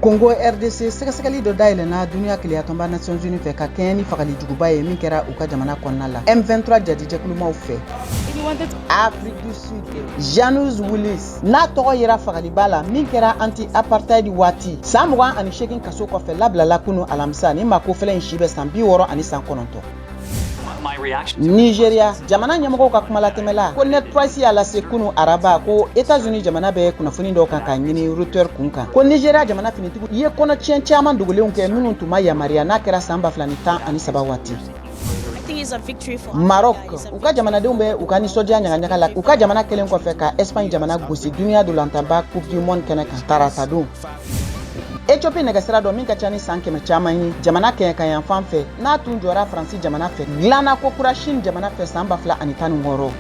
Congo RDC, sɛgɛsɛgɛli dɔ dayɛlɛnna duniya kelenyatɔnba Nations Unies fɛ ka kɛɲɛ ni fagali juguba ye min kɛra u ka jamana kɔnɔna la M23 jadijɛkulumaw fɛ. Afrique du Sud, Janus Willis n'a tɔgɔ yera fagaliba la min kɛra anti-apartheid waati, san 28 kaso kɔfɛ, labilala kunu alamisa. Ni maa kofɛlɛ in si bɛ san 60 ni san 9. Nigeria jamana ɲɛmɔgɔw ka kumalatɛmɛla ko Ned Price y'a lase kunu araba ko Etats-Unis jamana bɛ kunnafoni dɔw kan k'a ɲini Reuters kun kan ko Nigeria jamana finitigiw ye kɔnɔtiɲɛ caman dogolenw kɛ minnu tun ma yamaruya n'a kɛra san 2013 waati. Maroc, u ka jamanadenw bɛ u ka nisɔndiya ɲagaɲaga la u ka jamana kelen kɔfɛ ka Espagne jamana gosi duniya dolantanba Coupe du monde kɛnɛ kan taratadon. Ethiopie, nɛgɛsira dɔ min ka ca ni san 100 caman ye jamana kɛɲɛka yanfan fɛ, n'a tun jɔra Faransi jamana fɛ, dilanna ko kura Chine jamana fɛ san 2016.